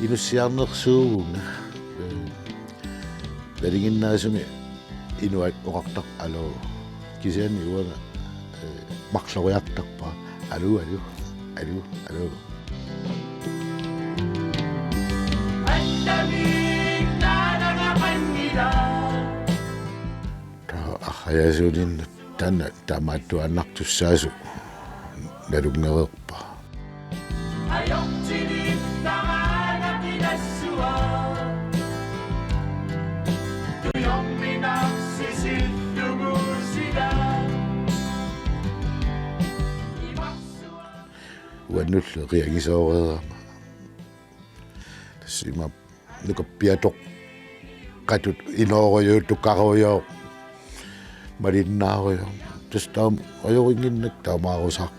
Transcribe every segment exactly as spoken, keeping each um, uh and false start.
Inussiarnersuuvunga, ee, nalinginnaasumik inuit oqartarput aluu. Kisianni uanga, ee, marloriartarpara. Aluu, aluu, aluu, aluu. Taa, arrajaasuulinnut taanna tamaattuaannartussaasoq nalunngereerpara. Uannullu qiagisooreerama. Tassa ima nukappiatoqqatut inoorujuk, tukarujuk, malinnaarujuk. Tassa taama ajorinnginnakku taamaarusaarpoq.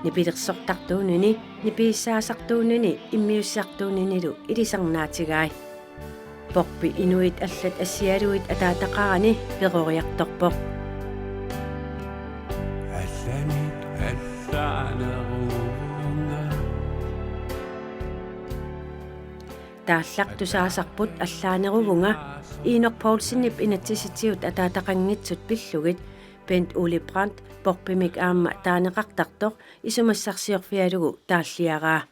Nipilersortartuunini, nipigissaasartuunini, immiussisartuuninilu ilisarnaatigai. Porpi inuit allat assigalugit ataataqarani peroriartorpoq. Allanit allaaneruvunga. Taallartusaasarput allaaneruvunga, Enok Poulsenip inatsisitigut ataataqanngitsut pillugit, Bent Ole Brandt porpimik aamma taaneqartartoq isumassarsiorfigalugu taalliaraa.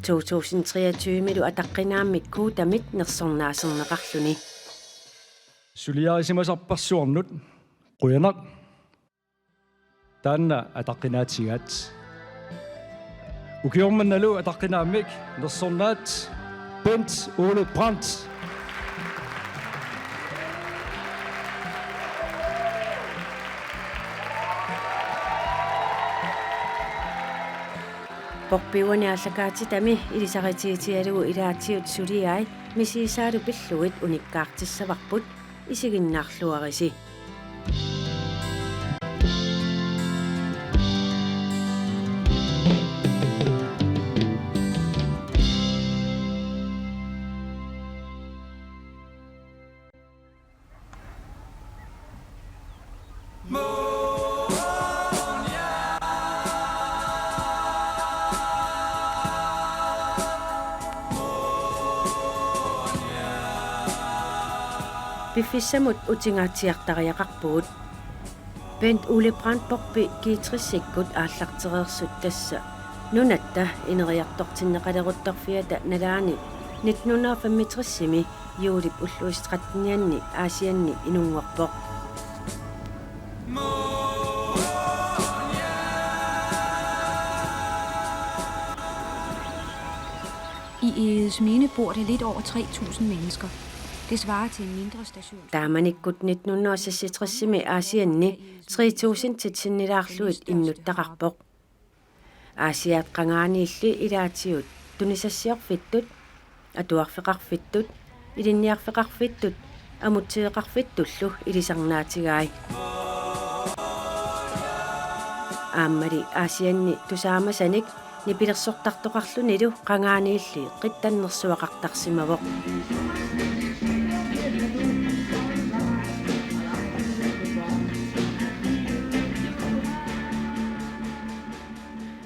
To tusind treogtyve-lu ataqqinaammik Kodamit nersornaaserneqarluni. Suliarisimasarparsuarnut qujanaq. Taanna ataqqinaatigaat. Ukioq mannalu ataqqinaammik nersornaat Bent Ole Brandt. Porpiuani aallakaatitami ilisaritigitigalugu ilaatigut suliai misigisaalu pillugit unikkaartissavarput, isiginnaarluarisi. Piffissamut utingaatsiartariaqarpugut. Bent Ole Brandt porpi G tres-ikkut aallartereersut tassa nunatta ineriartortinneqaleruttorfiata nalaani nitten hundrede og femogtres-imi juulip ulluisa trettenianni Aasianni inunngorpoq. I Egedesminde bor der lidt over tre tusind mennesker. Det svarer til en mindre station. Taamanikkut nitten hundrede og seksogtres-imi Aasianni tre tusind sinnilaarlugit innuttaqarpoq. Aasiaat qangaaniilli ilaatigut tunisassiorfittut, atuarfeqarfittut, ilinniarfeqarfittut, amutsiveqarfittullu ilisarnaatigai. Aammali Aasianni tusaamasanik nipilersortartoqarlunilu qangaaniilli qitsannersuaqartarsimavoq.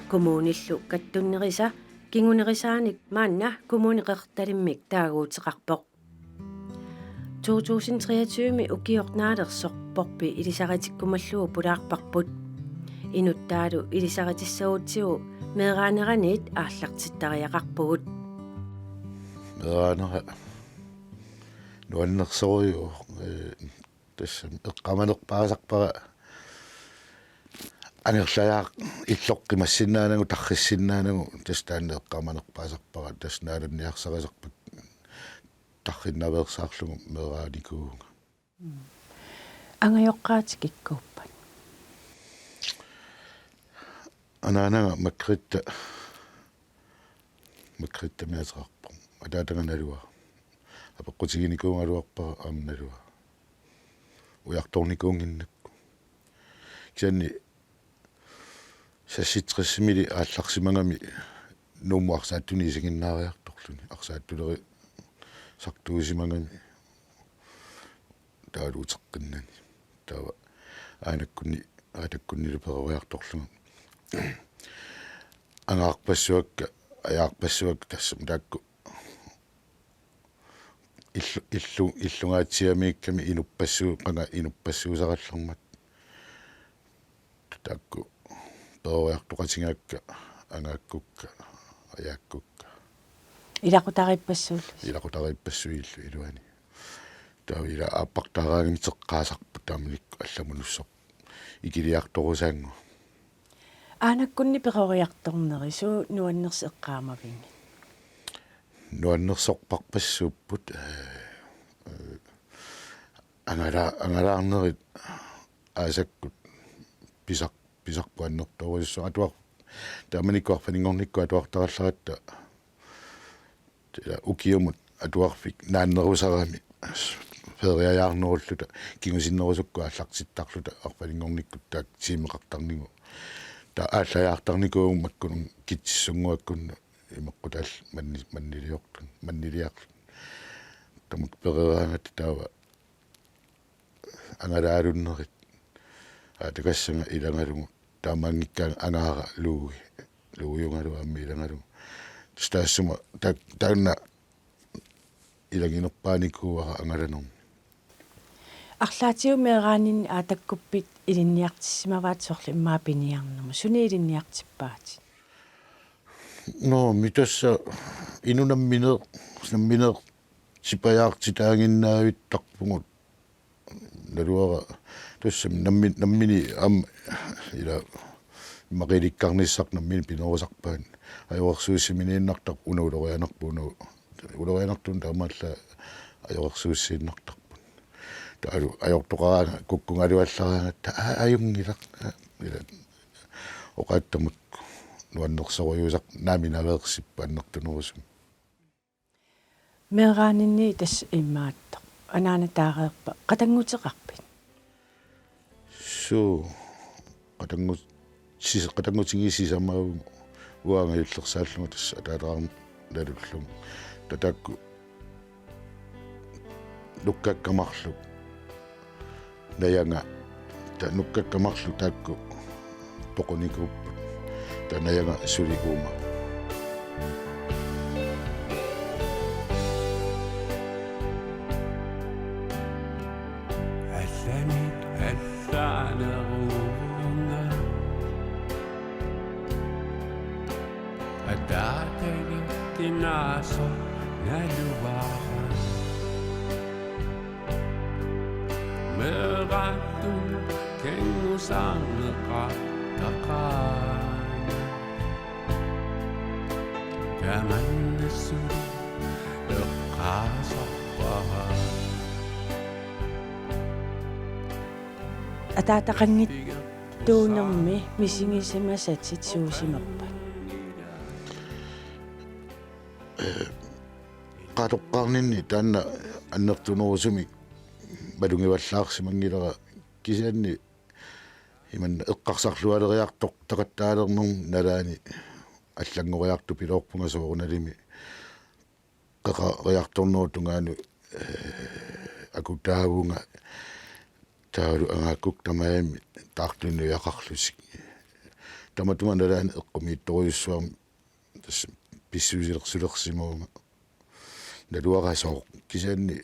Kommunillu kattunnerisa kingunerisaanik maanna Kommune Qeqertalimmik taaguuteqarpoq. To tusind treogtyve-mi ukioq naalersoq porpi ilisaritikkumallugu pulaarparput. Inuttaalu ilisaritissagutsigu meeraaneraniit aallartittariaqarpugut. Meeraanera nuannersorujuuvoq, ee, tassa eqqaamanerpaasarpara angerlajaaq illoq qimassinnaanagu, tarrissinnaanagu, tassa taanna eqqaamanerpaasarpara, tassa naalunniarsarisarput tarrinnaveersaarlugu meeraanikuuvunga. Angajoqqaat kikkuuppat? Anaanaga Margrethe, Margrethe-mik ateqarpoq. Ataataga naluara. peqqutiginikuugaluarpara aamma naluara. Ujartornikuunnginnakku. Kisianni seksogtressimili aallarsimagami Nuummut arsaattunik isiginnaariartorluni. Arsaattulerisartuusimagami taavalu uteqqinnani. Taava aanakkunni, aatakkunnilu peroriartorlunga. Angaarpassuakka, ajaarpassuakka tassami taakku illu-, illu-, illungaatsiamiikkami inuppassu-, qanga inuppassuusarallarmat. Taakku peroriartoqatigaakka angaakkukka, ajaakkukka. Ilaqutariippassuullu. Ilaqutariippassuillu iluani. Taava ila aappartaaraangami teqqaasarput taamanikkut allamut nussoq ikiliartorusaannguaq. Aanakkunni peroriartorneri suut nuannersut eqqaamavigit? Nuannersorpassuupput, ee, ee, angala-, angalaarnerit aasakkut pisar-, pisarput annertoorujussuaq atuar-, taamanikkut arfininngornikkut atuartarallaratta, ila ukiumut atuarfik naannerusarami feriajaarnerulluta kingusinnerusukkut aallartittarluta arfininngornikkut taakku tiimeqartarnikuupput. Taava aallajaartarnikuuvugut makkununnga Kitsissunnguakkunnut imeqqutaalluni manni-, manniliorluni, manniliarluni. Tamakku pereraangatta taava angalaalunnerit. Aatakassanga ilagalugu taamaanngikkaangat angaara Luui. Luujugaluarmi ilagalugu. Tassa taassuma ta-, taanna ilaginerpaanikuuara angalanermi. Arlaatigut meeraaninni aatakkuppit ilinniartissimavaat soorlu immaqa piniarnermut. Sunik ilinniartippaatit? Nå, mi tassa inuk nammineq, nammineq tipajaartitaaginnavittarpugut. Naluara tassami nammi-, nammineq aamma ila immaqa ilikkarnissaq nammineq pinerusarpaat. Ajorersuussiminiinnartarput una ulorianarput una ulorianartuunut taamaallaat ajorersuussiinnartarput. Taavalu ajortoqaraangat kukkugaluallaraangatta aa ajunngilaq. Ila oqaatsit tamakku nuannersorujussuusarput naminaveersippat annertunerusumik. Meeraaninni tassa imaattoq. Anaana taareerpa qatannguteqarpit? Suu, qatanngut-, sis-, qatanngutigiit sisamaavugut uanga ajullersaallunga tassa ataataqarneq nalullunga. Taava taakku nukkakka marluk. Najanga, taava nukkakka marluk taakku toqunikuupput. Taava najanga suli uuma. Allanit allaaneruunga. Ataataga kinaasoq naluara. Meeraattut kingusarneqartaqaat. Tamanna suli eqqaasarpara. Ataataqanngittuunermi misigisimasatit suusimappat? Qatoqqaarninni taanna annertunerusumik malugivallaarsimanngilara kisianni imanna eqqarsarlualeriartortaqattaalernermut nalaani allanngoriartupiloorpunga soorunalimi qeqariartornerup tungaanut, ee, akutaavunga taavalu angaakkukka tamarmik taartuinnaq nujaqarlutik. Tamatuma nalaani eqqumiitsorujussuarmik tassa pissusilersulersimavunga. Naluara sooq kisianni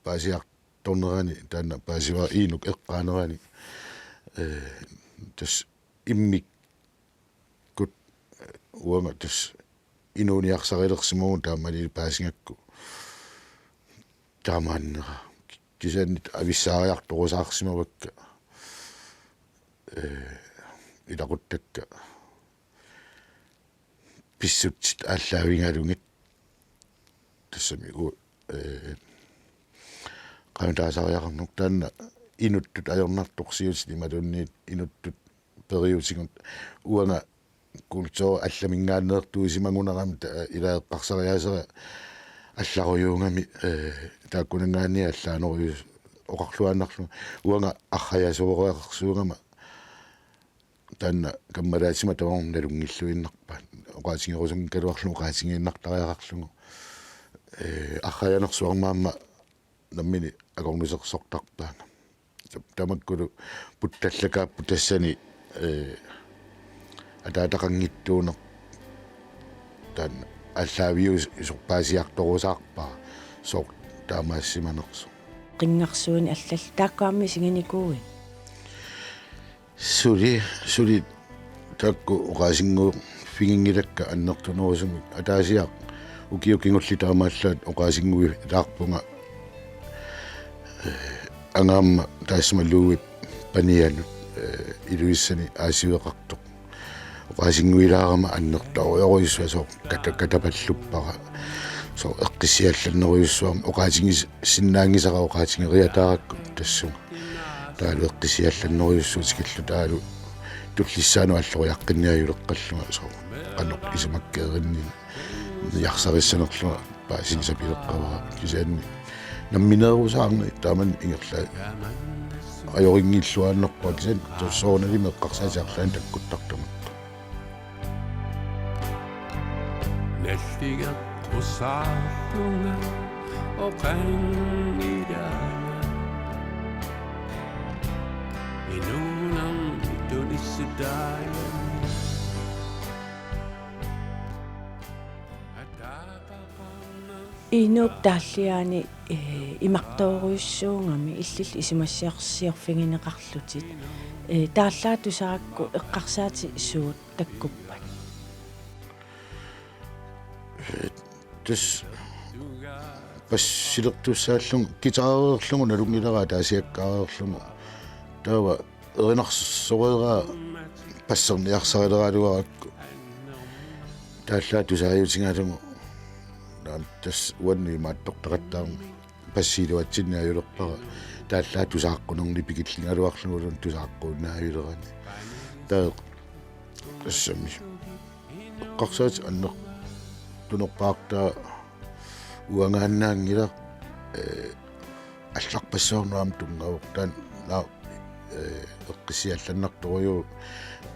paasiartornerani taanna paasivara Inuk eqqaanerani, ee, tassa immikkut, ee, uanga tassa inuuniarsarilersimavunga taamani paasigakku taamaannera. Kisianni avissaariartorusaarsimavakka, ee, ilaquttakka pissutsit aallaavigalugit. Tassami u-, ee, qanoq taasariaqarneq taanna inuttut ajornartorsiutit imaluunniit inuttut periutigut uanga kulturi allaminngaanneertuisimagunarami ta-, ila eqqarsariaasera Allarujuugami, eh, taakkunanngaanniit allaanerujus-, oqarluaannarlunga uanga arrajasooriarsuugama taanna kammalaatima tamarmi nalunngilluinnarpaat. Oqaatigerusunngikkaluarlugu oqaatigiinnartariaqarlugu, eh, arrajanersuarmi aamma nammineq akornusersortarpaanga. Tamakkulu puttallakaapput tassani, eh, ataataqanngitsuuneq taanna aallaaviusoq paasiartorusaarpara sooq taamaassimanersoq. Qinngarsuini allallu taakku aamma isiginikuuit? Suli, suli taakku oqaasinnguuffiginngilakka annertunerusumik. Ataasiaq ukioq kingulleq taamaallaat oqaasinnguilaarpunga, eh, angaamma taassuma Louis panianut, eh, Ilulissani aasiveqartoq. Oqaasinnguilaarama annertoorujussuaq sooq kata-, katapalluppara. Sooq eqqissiallannerujussuarmik oqaatigis-, sinnaanngisara oqaatigeriataarakku tassunga. Taavalu eqqissiallannerujussuutigillu taavalu tullissaanut alloriaqqinniajuleqqallunga sooq qanoq isumakkeerinninniarsarissanerlunga paasinngisapileqqavara kisianni nammineerusaarneq taamani ingerlaannaq ajorinngilluinnarpara kisianni soorunalimi eqqarsaatit arlaannik takkuttartamakku. Nalligeqqusaarlunga oqanngilanga inuunermi tunissutaajanni. Inuk taalliaani, eh, imartoorujussuugami illillu isumassiorfigineqarlutit. Eh, taallaat tusarakku eqqarsaatit suut takkuppat? Eh, tassa passilertussaallunga, guitareerlunga nalunngilara ataasiakkaareerlunga. Taava erinarsoreeraa passerniarsarileraaluarakku. Taallaat tusaajutigalugu. Naam tassa uannut imaattortaqattaarmat passi iluatsinneq ajulerpara. Taallaat tusaaqqunerni pikilligaluarlugulu tusaaqquunnaajuleranik. Taava tassami eqqarsaatit annertunerpaartaat uangaannaanngilaq, eh, allarpassuarnut aamma tunngavoq taanna, eh, eqqissiallannartorujuuvoq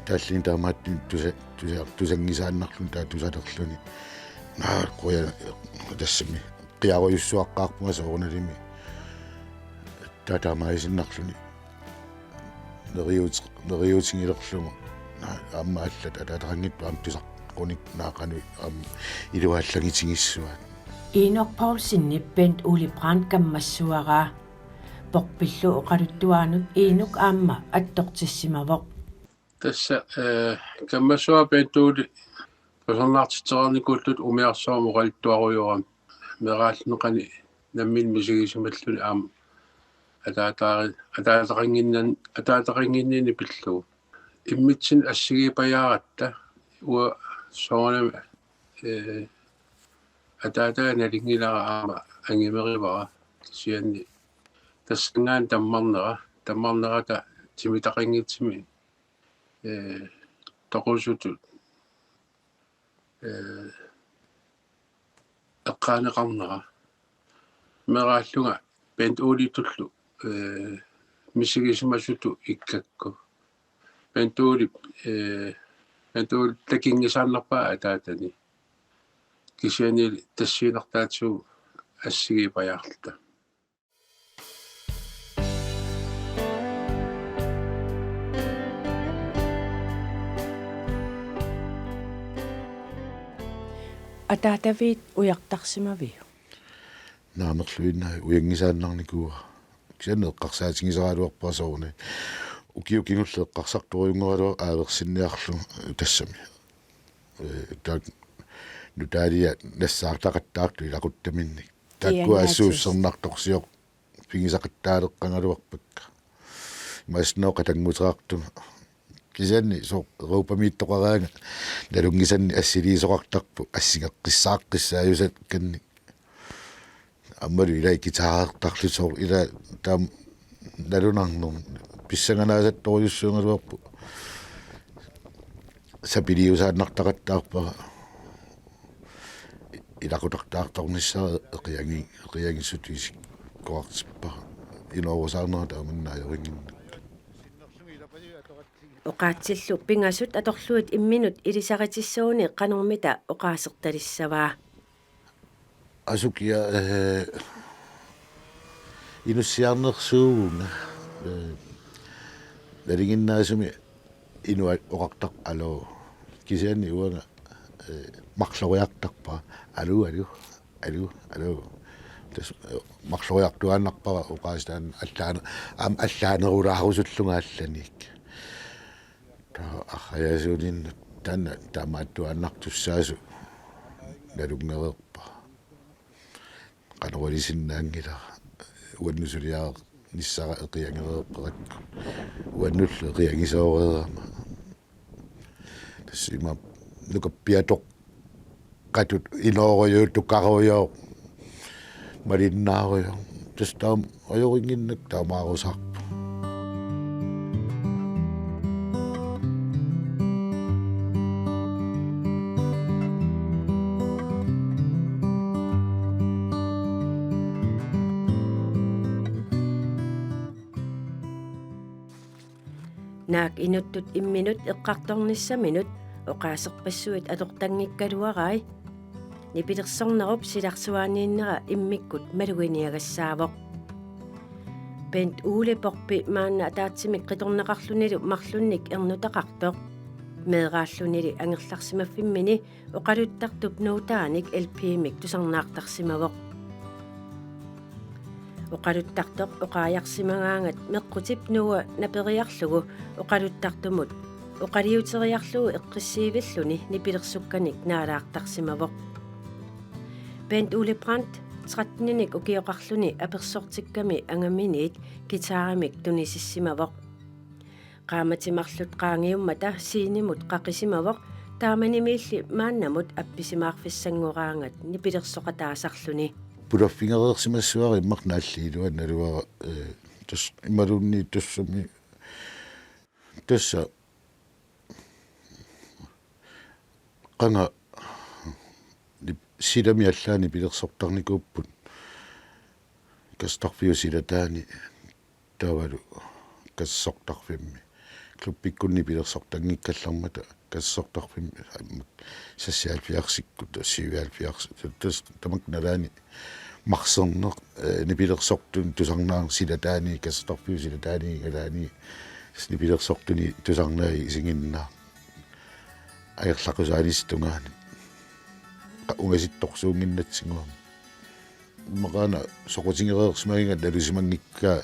taallini taamaattumik tusa-, tusa-, tusanngisaannarluni taava tusalerluni. Naa, quja-, tassami qiarujussuaqqaarpunga soorunalimi. Taava taamaasinnarluni neriuut-, neriuutigilerlugu. Naa, aamma allat ataataqanngitsut aamma tusaqqunik naaqanut aamma iluaallangitigissuaat. Inuk Poulsenip Bent Ole Brandt kammassuaraa. Porpillu oqaluttuaanut Inuk aamma attortissimavoq. Tassa, eh, kammassuara Bent Ole tusarnaartitsereernikuulluta umiarsuarmi oqaluttuarujoorami meeraalluni qanoq nammineq misigisimalluni aamma ataataari-, ataataqannginnan-, ataataqannginninneq pillugu. Immitsinnut assigiipajaaratta uanga soorunami, eh, ataataga nalunngilara aamma angimerivara kisianni tassanngaanniit tammarnera, tammarnerata timitaqanngitsumik, eh, toqusutut, eh, eqqaaneqarnera. Meeraallunga Bent Oletullu, eh, misigisimasutut ikkakku. Bent Ole, eh, Bent Ole takunngisaannarpaa ataatani. Kisiannili tassiinnartaatigut assigiipajaarluta. Ataataviit ujartarsimaviuk? Naamerluinnaq ujanngisaannarnikuuara. Kisianni eqqarsaatigisaraluarpara soorunami. Ukioq kingulleq eqqarsartorujunngikkaluarlunga aaversinniarlugu tassami. Eh, taakku nutaalia nassaartaqattaartut ilaquttaminnik. Taakku Iangaatsis. Assuussernartorsioq pigisaqattaaleqqagaluarpakka. Imaassinnaavoq qatannguteqartunga. Kisianni sooq Europamiittoqaraangat nalunngisannik assiliisoqartarpoq assigeqqissaaqqissaajusakkannik. Aammalu ilai guitarertarlutik sooq ila taama nalunarneq pissanganaasattorujussuugaluarpoq. Sapiliusaannartaqattaarpara. Ilaqutartaartornissara eqiangi-, eqiangissutut isikkoqartippara. Inoorusaarnera taamanna ajorinnginnakku. Oqaatsillu pingasut atorlugit imminut ilisaritissuuneq qanormita oqaasertalissavaa? Asukiaq, eh, inussiarnersuuvunga, eh, nalinginnaasumik inuit oqartarput aluu. Kisianni uanga, eh, marloriartarpara. Aluu, aluu, aluu, aluu. Tassa, eh, marloriartuaannarpara oqaaseq taanna allaana-, aamma allaanerulaarusullunga allanik. Taava arriitsuulinnut taanna taamaattuaannartussaasoq nalunngereerpara. Qanoq ilisinnaanngilara, uannut suliarinissara eqiagereerpara. Uannullu eqiagisooreerama. Tassa ima nukappiatoq qatut inoorujuuvoq, tukarujuuvoq, malinnaarujuuvoq. Tassa taama ajorinnginnakku taamaarusaarpoq. Naak inuttut imminut eqqartornissaminut oqaaserpassuit atortanngikkaluarai. Nipilersornerup silarsuaaniinnera immikkut maluginiagassaavoq. Bent Ole Borchip maanna ataatsimik qitornaqarlunilu marlunnik ernutaqartoq. Meeraallunili angerlarsimaffimmini oqaluttartup nuutaanik L P-mik tusarnaartarsimavoq. Oqaluttartoq oqaajarsimagaangat meqqutip nuua naperiarlugu oqaluttartumut oqaliuteriarlugu eqqissiivilluni nipilersukkanik naalaartarsimavoq. Bent Ole Brandt tretteninik ukioqarluni apersortikkami angaminiit guitarimik tunisissimavoq. Qaammatit marluk qaangiummata scenemut qaqisimavoq, taamanimiilli maannamut appisimaarfissanngoraangat nipilersoqataasarluni. Pulaffigereersimassavara immaqa naalliilluannaluara, eh, tassa imaluunniit tassami, tassa qanga nip-, silami allaani nipilersortarnikuupput. Katersortarfiup silataani taavalu katersortarfimmi. Klubbikkunni nipilersortanngikkallarmata katersortarfimmi, aamma seksoghalvfjerdsikkut, syvoghalvfjerds, tassa tamakku nalaani marserneq, eh, nipilersortuni tusarnaarneq silataani, katersortarfiup silataani, nalaani, tassa nipilersortuni tusarnaaneq isiginnaarneq. Ajerlaqusaanissap tungaanut. Qa-, ungasittorsuunnginnatsigu aamma. Immaqa una soqutigereersimagiga nalusimanngikkaa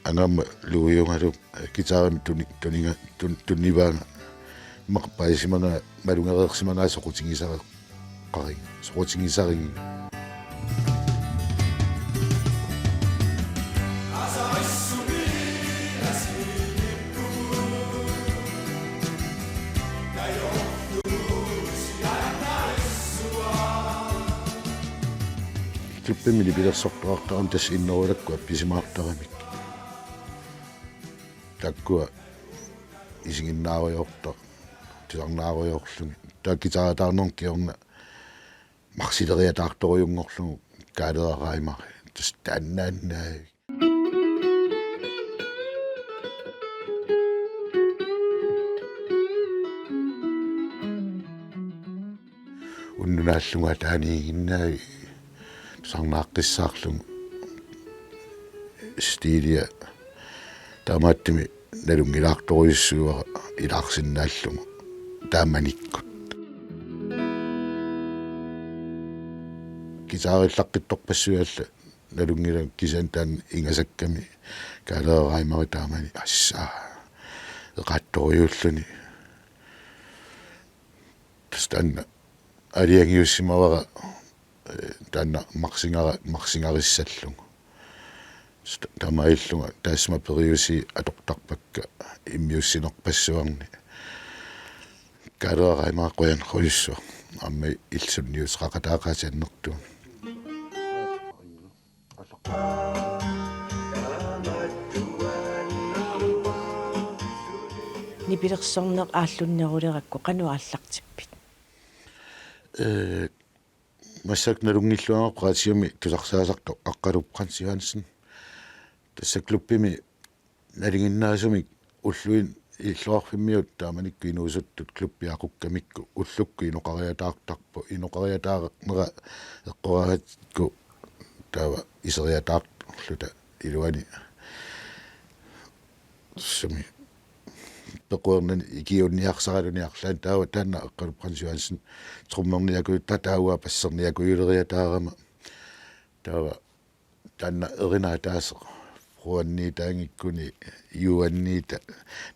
angama luujungalu, eh, guitarimik tuni-, tuniga-, tun-, tunivaanga. Immaqa paasisimanga malugereersimagaa soqutigisare-, qari-, soqutigisariga. Klubbimi nipilersortuartarami tassa innerulakkut appisimaartaramik. Taakkua isiginnaarujoortut, tusarnaarujoorlugit. Taava guitaritaarnermut kingorna marsileriataartorujunngorlugu Kaalera Reimer, tassa taannaannaa. Unnuk naallugu ataaniiginnavik tusarnaaqqissaarlugu, stilia taamaattumik nalunngilaartorujussuuara ilaarsinnaallugu taamanikkut. Guitarillaqqittorpassuit allat nalunngilagut, kisianni taanna ingasakkami Kaalera Reimer taamani assaa eqaattorujuulluni. Tassa taanna aalajangiussimavara, eh, taanna marsigara-, marsigarissallugu. Tassa ta-, taamaalillunga taassuma periusiit atortarpakka immiussinerpassuarni. Kaalera Reimer qujanarujussuaq. Aamma illit sunniuteqaqataaqaasi annertuumik. Nipilersorneq aallunnerulerakku qanoq aallartippit? Eh, Massakkut nalunngilluarpara radiumi tusarsaasartoq Aqqaluup Hans Johansen. Tassa klubbimi nalinginnaasumik ulluin illoqarfimmiut taamanikkut inuusuttut klubbi aqukkamikku ullukkut inoqariataartarpoq, inoqariataarnera eqqoraatikku taava iseriataarluta iluani sumi pequernan ikiuunniarsaraluni arlaanni taava taanna Aqqaluup Hans Johansen trommerniakujuttaaq taava basserniakujuleriataarama taava taanna erinaa ataaseq Juanniitaanngikkuni Juanniita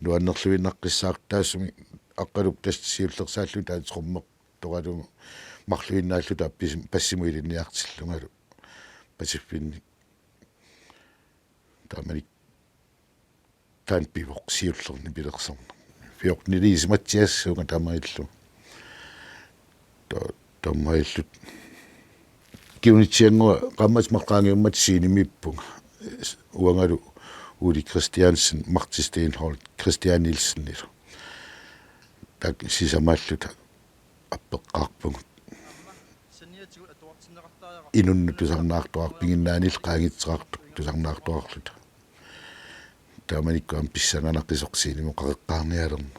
nuannerluinnaqqissaartoq taassuma Aqqaluup tassa siullersaalluni taanna trommertoralugu marluinnaalluta pis-, bassimut ilinniartillungalu pasiffinni taamani taanna pivoq siullerni nipilersorneq. Fjorteniliisimatsiassuunga taamaalillugu. Ta-, taamaalilluta. Kingunitsiannguaq qaammatit marluk qaangiummata scenemiippunga. Uangalu Ole Christiansen, Martti Stenholt, Christian Nielsenilu. Taakku sisamaalluta appeqqaarpugut. Inunnut tusarnaartuarpiginnaanillu qaangiutissaqartut tusarnaartuarluta. Taamanikkut aamma pissanganaqqisoq scenemut qaqeqqaarnialerneq.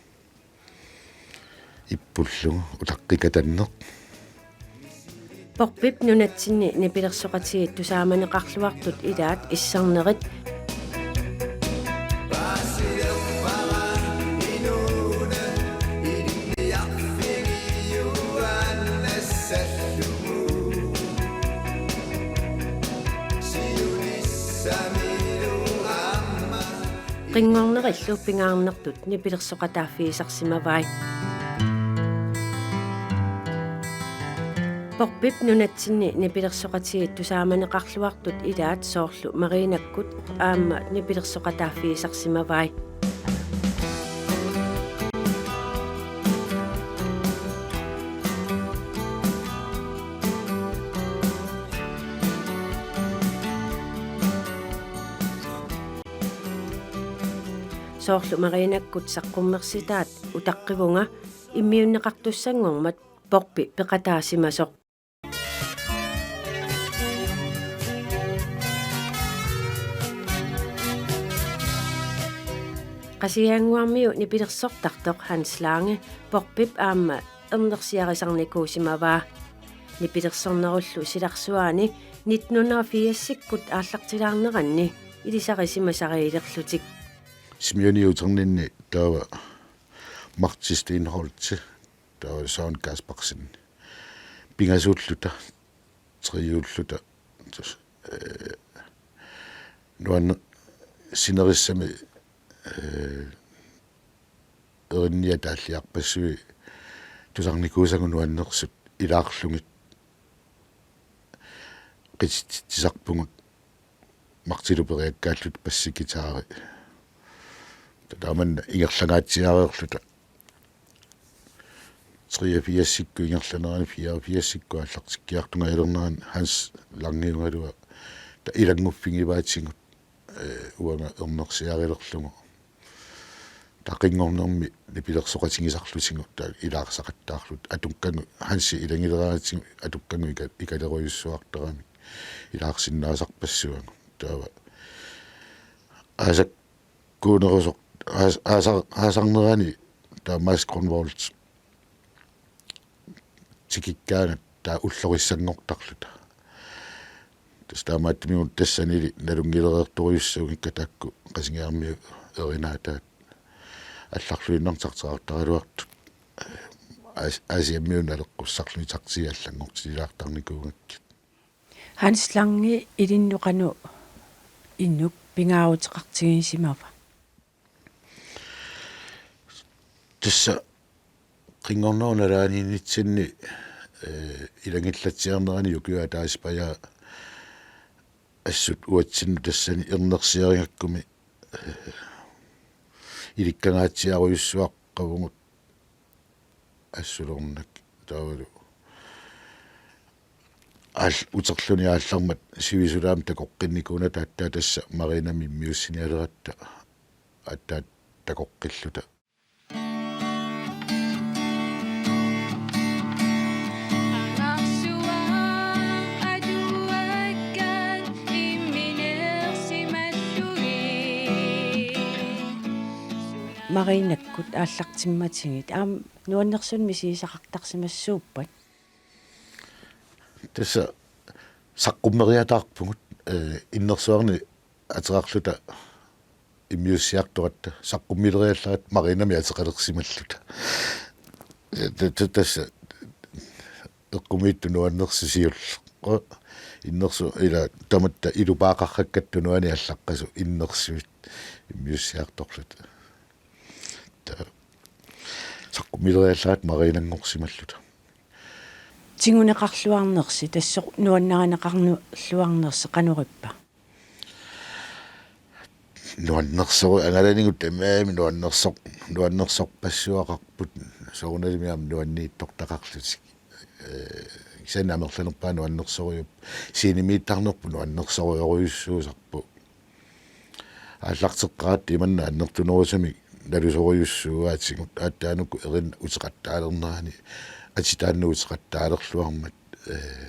Ippullugu utaqqikatanneq. Porpip nunatsinni nipilersoqatigiit tusaamaneqarluartut ilaat issarnerit. Qinngornerillu pingaarnertut nipilersoqataaffigisarsimavai. Porpip nunatsinni nipilersoqatigiit tusaamaneqarluartut ilaat soorlu Mariinakkut aamma nipilersoqataaffigisarsimavai. Soorlu Mariinakkut saqqummersitaat utaqqivunga immiunneqartussanngormat Porpi peqataasimasoq. Qasigiannguarmiu nipilersortartoq Hans Lange Porpip aamma ernersiarisarnikuusimavaa. Nipilersornerullu silarsuaani nitten hundrede og firsikkut aallartilaarneranni ilisarisimasariilerlutik. Simeoni Uterninni taava Martti Stenholt taava Søren Kaspersen. Pingasuulluta, triulluta, tus-, eh, nuanne-, sinerissami, eh, erinniat taalliarpassui tusarnikuusagut nuannersut ilaarlugit qititsisarpugut Marttilu periakkaalluta bassi guitari. Taamanna ingerlangaatsiareerluta. Treogfirsikkut ingerlanerani fireogfirsikkut aallartikkiartunga ajulernerani Hans Langiugaluaq ta ilannguffigivaatigut, eh, uanga ernersiarilerlugu. Taava qinngornermi nipilersoqatigisarlutigu taava ilaarsaqattaarluta atukkagut Hansi ilagileraatigut atukkagut ika-, ikalerujussuartaramik ilaarsinnaasarpassuagut. Taava aasakkuunerusoq aas-, aasar-, aasarnerani taava Mads Grønvold tikikkaangat taava ullorissanngortarluta. Tassa taamaattumik tassanilu nalunngilereertorujussuunngikkatta taakku Qasigiarmiut erinaataat allarluinnarnik takteqartaraluartut. Aas-, Aasiammiut naleqqussarlugit taktii allanngortitaartarnikuugakkit. Hans Lange ilinnut qanoq inuk pingaaruteqartigisimava? Tassa qinngornerup nalaaniinnitsinni, eh, ilagillatsiarnerani ukiup ataatsipajaa assut uatsinnut tassani ernersiarigakkumi, eh, ilikkangaatsiarujussaaqqavugut assulornak taavalu. Aal-, uterluni aallarmat sivisulaamik takoqqinnikuunata aatsaat tassa Mariinami immiussinialeratta aatsaat takoqqilluta. Mariinakkut aallartimmatigit aamma nuannersunik misigisaqartarsimassuuppat? Tassa saqqummeriataarpugut, eh, innersuarni ateqarluta immiussiartoratta saqqummileriallaratta Mariinamik ateqalersimalluta. Eh, ta-, ta-, tassa eqqumiitsoq nuannersusiulleq. Innersu-, ila tamatta ilupaaqarrakkatut nuani allaqqasut innersuut immiussiartorluta. Ta-, saqqummileriallaratta Mariinanngorsimalluta. Tiguneqarluarnersi, tassoq nuannarineqarluarnersi qanorippa? Nuannersoru-, angalanigut tamaasa nuannersoq-, nuannersorpassuaqarput, soorunalimi aamma nuanniitsortaqarlutik. Eh, kisianni amerlanerpaat nuannersorujuuvoq, scenemiittarnerput nuannersorujorujussuusarpoq. Aallarteqqaaratta imanna annertunerusumik nalusorujussuugaatigut, aatsaat uku erinnat uteqattaalernerani, atitaannut uteqattaalerluarmat, eh,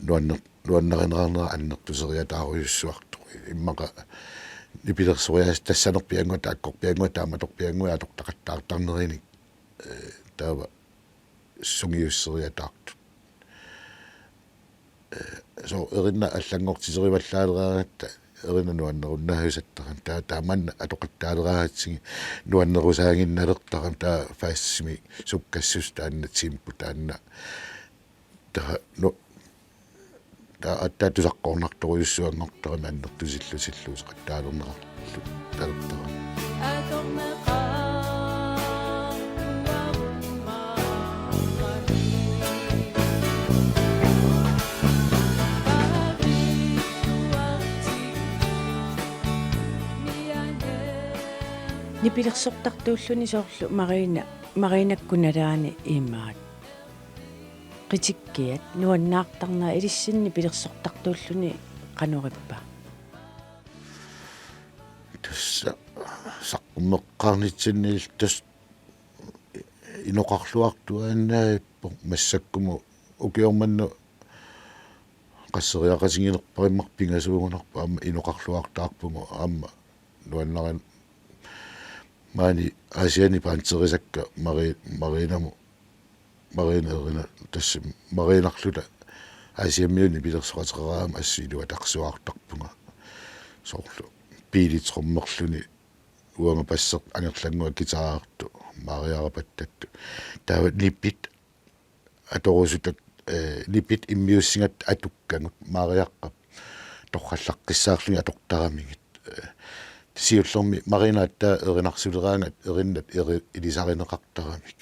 nuanner-, nuannarineqarnera annertuseriataarujussuartoq. Immaqa nipilersoriaaseq tassanerpiannguaq, taakkorpiannguaq, taamatorpiannguaq atortaqattaartarnerinik, eh, taava sungiusseriataartut. Eh, soorlu erinnat allanngortiterivallaalereeratta erinnat nuannerunnaarusattarami. Taa-, tamanna atoqattaaleraatsigit nuannerusaaginnalertarami, taava falsettimik sukkassuseq taanna, tempo taanna. Taava nu-, taava aatsaat tusarqornartorujussuanngortarami annertusillutillu uteqattaalerneqarluta talertarami. Nipilersortartuulluni soorlu Mariina, Mariinakkut nalaani imaat. Qitikkiat nuannaartarnerat ilissinnut nipilersortartuulluni qanorippa? Tassa saqqummeqqaarnitsinni tassa inoqarluartuaannaavippoq, massakkumut ukioq manna qasseriaqatiginerpaammat pingasuugunarpoq, aamma inoqarluartaarpugut, aamma nuannarin-, maani Aasianni panterisakka Mari-, Mariinamut, Mariinap erinat, tassa Mariinarluta Aasiammiunut nipilersoqateqaraangama assut iluatarsuaartarpunga. Soorlu Pele Trommerluni uanga bassertoq, angerlannguaq guitarertoq, Mariarapattattoq. Taava nipit atorusutat, eh, nipit immiussigatta atukkagut, Mariaqqap torrallaqqissaarlugit atortaramigit. Eh, siullermik Mariinap aatsaat erinarsuleraangat erinnat eri-, ilisarineqartaramik.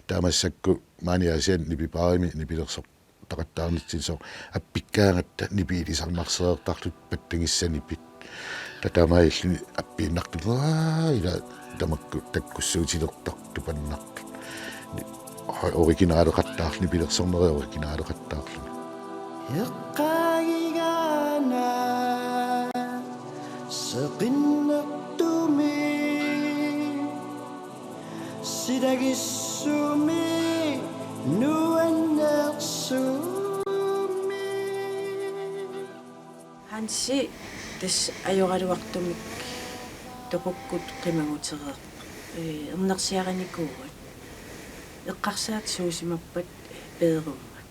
Taava massakkut maani Aasianni nipipaarimi nipilersortaqattaarnitsinni soorlu appikkaangatta nipit ilisarnarsereertarlutik, pattagissat nipit. Taava taamaalilluni appiinnartut, aa, ila tamakku takkussuutilertartut tupannartut. Ni-, o-, originaleqattaarluni, nipilersornerit originaleqattaarluni. Eqqaagigaana seqinnartumik. Silagissumik nuannersumik. Hansi, tassa ajoraluartumik toqukkut qimagutereerpoq. Ee, ernersiarinikuuat. Eqqarsaat suusimappat peerummat?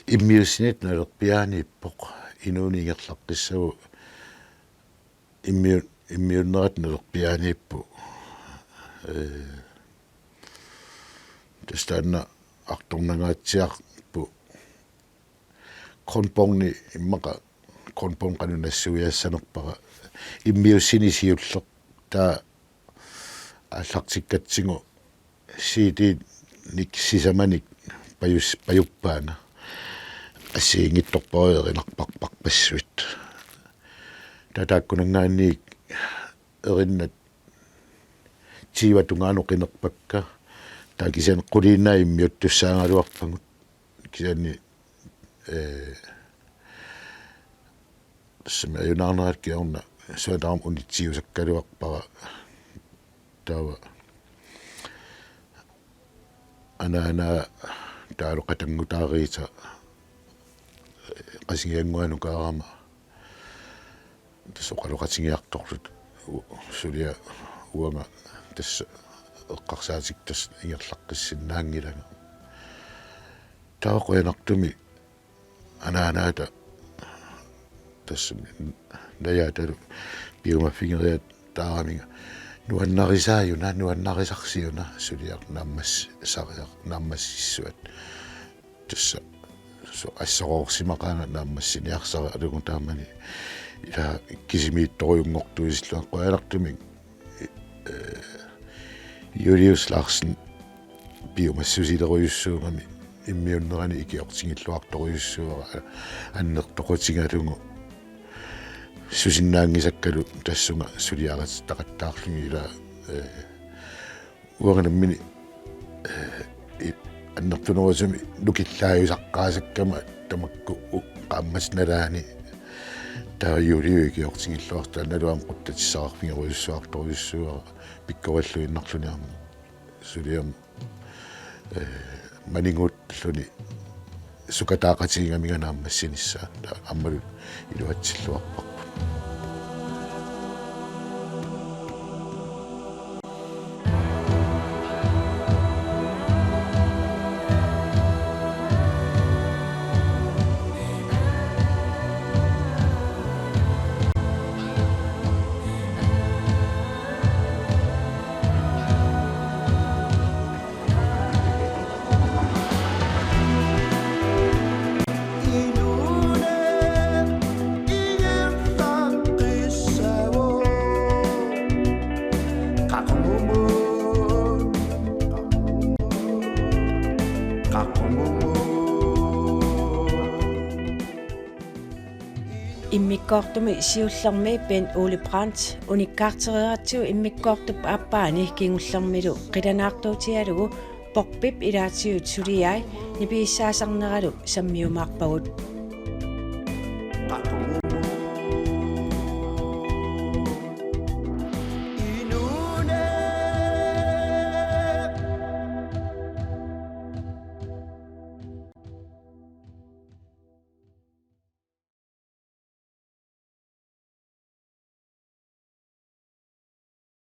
Immiussineq nalerpiaaniippoq, inuuneq ingerlaqqissagu immiu-, immiunnerat nalerpiaaniippoq. Ee, tassa taanna artornangaatsiarpoq. Grundbåndi immaqa, grundbånd qanoq nassuiaassanerpara, immiussineq siulleq, taava aallartikkatsigu C D-nik sisamanik pajus-, pajuppaanga assigiinngitsorpassuit erinarparparpassuit. Taava taakkunanngaanniit erinnat tyvet tungaanut qinerpakka. Taava kisianni quliinnaat immiuttussaagaluarpagut. Kisianni, eh, tassami ajunaarnerat kingorna suataam unitsiusakkaluarpara. Taava anaana taavalu qatanngutaariisa Qasigiannguanukaarama. Tassa oqaloqatigiartorluta u-, suliaq uanga tassa eqqarsaatikka tassa ingerlaqqissinnaanngilanga. Taava qujanartumik anaanaata tassa najaatalu piumaffigeriataaraminga nuannarisaajuna, nuannarisarsiuna suliaq naammassisariaq, naammassissuat. Tassa so-, assorsimaqaanga naammassiniarsaralugu taamani ila kisimiittorujunngortuusillugu. Qujanartumik, eh, Julius Larsen piumassusilerujussuugami immiunnerani ikiortigilluartorujussuuara annertoqutigalugu susinnaanngisakkalu tassunga suliarittaqattaarlugit ila, eh, uanga nammineq, eh, i-, annertunerusumik nukillaajusaqqaasakkama tamakku u-, qaammatit nalaani taava Juliup ikiortigilluartaa naluara quttatissaqarfigerujussuartorujussuuara pikkorilluinnarluni aamma. Suliaq, eh, maniguulluni sukataaqatigigaminga naammassinissaa taava aammalu iluatsilluarparput. Immikkoortumi siullermi Bent Ole Brandt unikkaartereeratsigu immikkoortup aappaani kingullermilu qilanaartuutigalugu poppip ilaatigut suliai nipigissaasarneralu sammiumaarpagut.